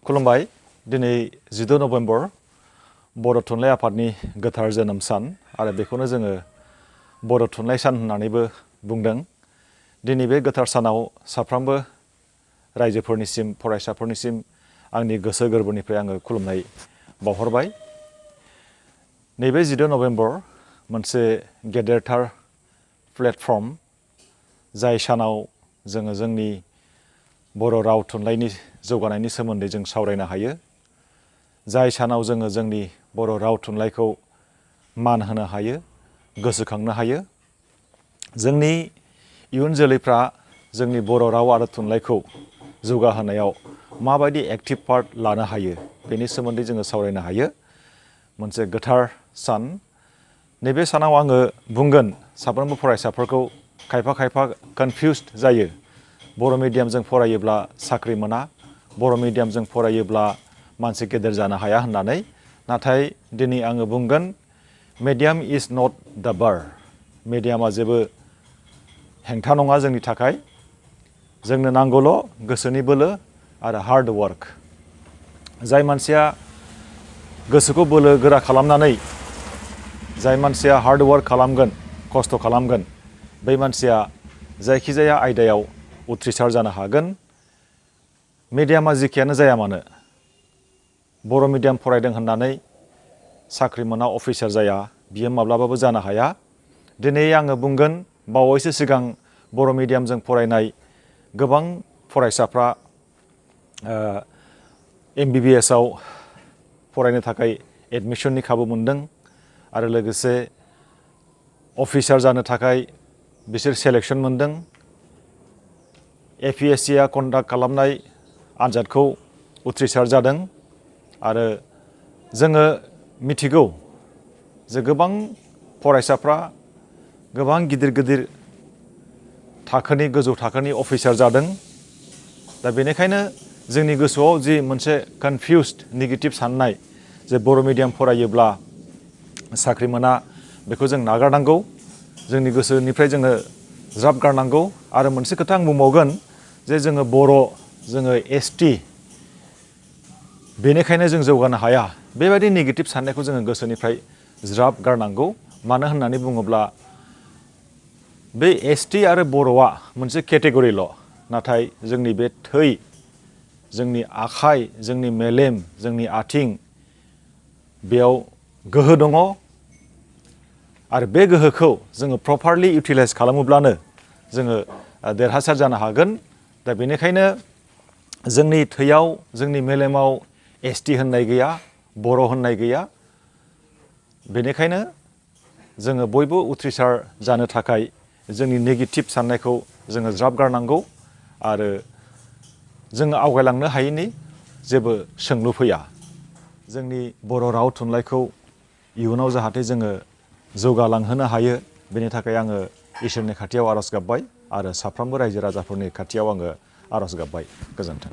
खुलुमबाय दिनै 14 नभेम्बर बर' थुनलाइ आफादनि गोथार जोनोम सान आरो बेखौनो जोङो बर' थुनलाइ सान होननानैबो बुंदों। दिनै बे गोथार सानाव साफ्रोमबो रायजोफोरनिसिम फरायसाफोरनिसिम आंनि गोसो गोरबोनिफ्राय आङो खुलुमनाय बावहरबाय। नैबे 14 नभेम्बर मोनसे गेदेरथार प्लेटफर्म जाय सानाव जोङो जोंनि बर' राव थुनलाइनि जौगानायनि सोमोन्दै जों सावरायनो हायो। जाय सानाव जोङो जोंनि बर' राव थुनलाइखौ मान होनो हायो, गोसोखांनो हायो। जोंनि इयुन जोलैफ्रा जोंनि बर' राव आरो थुनलाइखौ जौगाहोनायाव माबायदि एक्टिभ पार्ट लानो हायो बेनि सोमोन्दै जोङो सावरायनो हायो। मोनसे गोथार सान। नैबे सानाव आङो बुंगोन साफ्रोमबो फरायसाफोरखौ खायफा कनफिउस्ड जायो। बर' मिडियामजों फरायोब्ला साख्रि मोना, बर' मिडियामजों फरायोब्ला मानसि गेदेर जानो हाया होननानै। नाथाय दिनै आङो बुंगोन medium is not the bar. मिडियामा जेबो हेंथा नङा जोंनि थाखाय। जोंनो नांगौल' गोसोनि बोलो आरो हार्ड वार्क। जाय मानसिया गोसोखौ बोलो गोरा खालामनानै जाय मानसिया हार्ड वार्क खालामगोन, खस्थ' खालामगोन, बै मानसिया जायखिजाया आयदायाव उथ्रिसार जानो हागोन। मिडियामा जिखियानो जाया मानो, बर' मिडियाम फरायदों होननानै साख्रि मोना, अफिसार जाया, बियो माब्लाबाबो जानो हाया। दिनै आङो बुंगोन बावैसो सिगां बर' मिडियामजों फरायनाय गोबां फरायसाफ्रा MBBSआव फरायनो थाखाय एडमिसननि खाबु मोनदों आरो लोगोसे अफिसार जानो थाखाय बिसोर सेलेक्सन मोनदों। APSCआ कन्डाक्ट खालामनाय आनजादखौ उथ्रिसार जादों आरो जोङो मिथिगौ जे गोबां फरायसाफ्रा गोबां गिदिर थाखोनि गोजौ थाखोनि अफिसार जादों। दा बेनिखायनो जोंनि गोसोआव जि मोनसे कनफिउस्ड नेगेटिभ साननाय जे बर' मिडियाम फरायोब्ला साख्रि मोना, बेखौ जों नागारनांगौ। जोंनि गोसोनिफ्राय जोङो ज्राब गारनांगौ। आरो मोनसे खोथा आं बुंबावगोन जे जोङो बर', जोङो ST, बेनिखायनो जों जौगानो हाया। बेबायदि नेगेटिभ साननायखौ जोङो गोसोनिफ्राय ज्राब गारनांगौ। मानो होननानै बुङोब्ला बे ST आरो बर'आ मोनसे केटेगरिल'। नाथाय जोंनि बे थै, जोंनि आखाइ, जोंनि मेलेम, जोंनि आथिं, बेयाव गोहो दङ आरो बे गोहोखौ जोङो प्रपारलि इउटिलाइज खालामोब्लानो जोङो देरहासार जानो हागोन। दा बेनिखायनो जोंनि थैयाव, जोंनि मेलेमाव ST होननाय गैया, बर' होननाय गैया। बेनिखायनो जोङो बयबो उथ्रिसार जानो थाखाय जोंनि नेगेटिभ साननायखौ जोङो ज्राब गारनांगौ आरो जोङो आवगायलांनो हायैनि जेबो सोंलु फैया। जोंनि बर' राव थुनलाइखौ इयुनाव जाहाथे जोङो जौगालांहोनो हायो, बेनि थाखाय आङो इसोरनि खाथियाव आर'ज गाबबाय आरो साफ्रोमबो रायजो राजाफोरनि खाथियाव आङो आर'ज गाबबाय। गोजोन्थों।